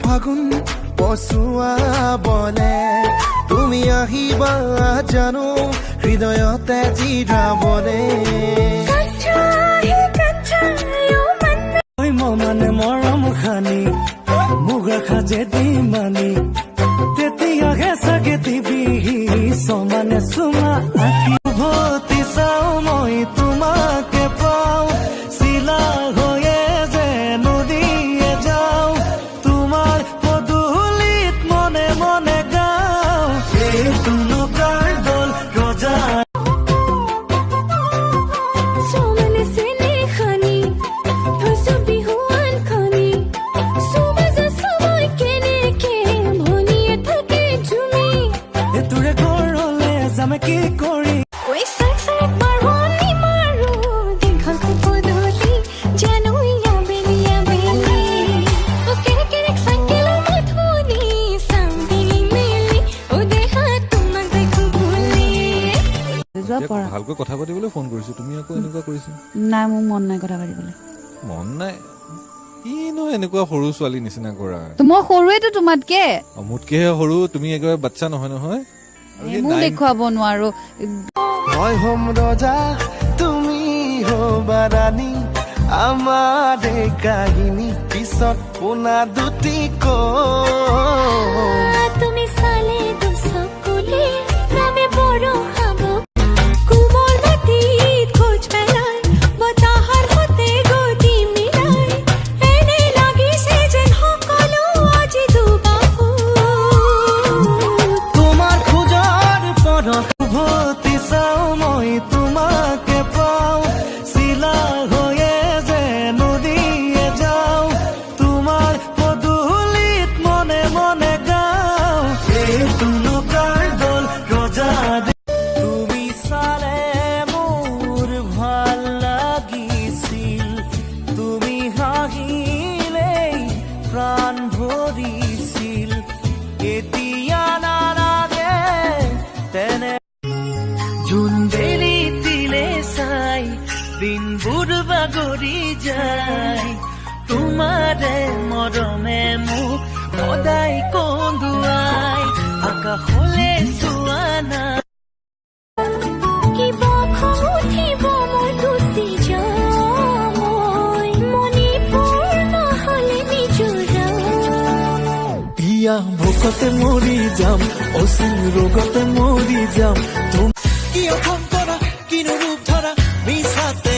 ফাগুন পচুৱাবলে তুমি আহিবা জানো হৃদয়তে জিৰাবলে। মানে মৰম খানি মোক ৰাখা যদি মানি, তেতিয়াহে চাগে দিবি সমানে চুমা আঁকি। উভতি চাওঁ মই তোমাকে পাওঁ, চিলা হৈয়ে যে নদীয়ে যাওঁ, তোমাৰ পদূলিত মনে মনে গাওঁ, এই তুলকাৰ দল ৰজা। চমনে চেনেখানি থৈছো বিহুৱানখনি, চুমাজা সময় কেনেকে ভনীয়ে থাকে ঝুমি। তোৰে ঘৰলে যাম কি কৰি? ঐ চাক চাক মাৰোনি মাৰো দীঘল পদূলি জানো আবেলি আবেলি, অ কেৰেক কেৰেক চাইকেলৰ মাত শুনি চাওঁ মেলি, অ দেহা তোমাক দেখো বুলি। যোৱা। এতিয়া পৰা ভালকৈ কথা পাতিবলৈ ফোন কৰিছো, তুমি আকৌ এনেকুৱা কৰিছা। নাই, মোৰ মন নাই কথা পাতিবলৈ। মন নাই? কিনো এনেকুৱা সৰু ছোৱালী নিচিনা কৰা? তো মই সৰুৱেতো তোমাতকে। অ, মোতকেহে সৰু তুমি, একেবাৰে বাচ্ছা নহয় নহয়। আৰু সেই মোৰ দেখুৱাব নোৱাৰো। মই হ'ম ৰজা, তুমি হ'বা ৰাণী, আমাৰ এই কাহিনী পিছত শুনা দুটি কম। তুমি চালে দুচকুলে নামে বৰষাব, কোমল মাটিত খোজ পেলাই বতাহৰ সতে গতি মিলাই, এনে লাগিছে যেন সকলো আজি দুবাহু। তোমাৰ খোজৰ পৰশ উভতি চাওঁ মই তোমাকে পাওঁ, চিলা হৈয়ে যে নদীয়ে যাওঁ, তোমাৰ পদূলিত মনে মনে গাওঁ, এই তুলকাৰ দল ৰজা। তুমি চালে মোৰ ভাল লাগিছিল, তুমি হাঁহিলেই প্ৰাণ ভৰিছিল, এতিয়া নালাগে তেনে। জোন বেলি দিলে চাই দিনবোৰ বাগৰি যায়, তোমাৰে মৰমে মোক সদায় কন্দুৱাই, আকাশলে চোৱা নাই। কিবা খং উঠিব মোৰ, গুচি যাম মই, মণিপুৰ নহ'লে মিজোৰাম। পিয়া ভোকতে মৰি যাম, অচিন ৰোগতে মৰি যাম, তুম কিয় খং কৰা, কিনো ৰূপ ধৰা মিছাতে?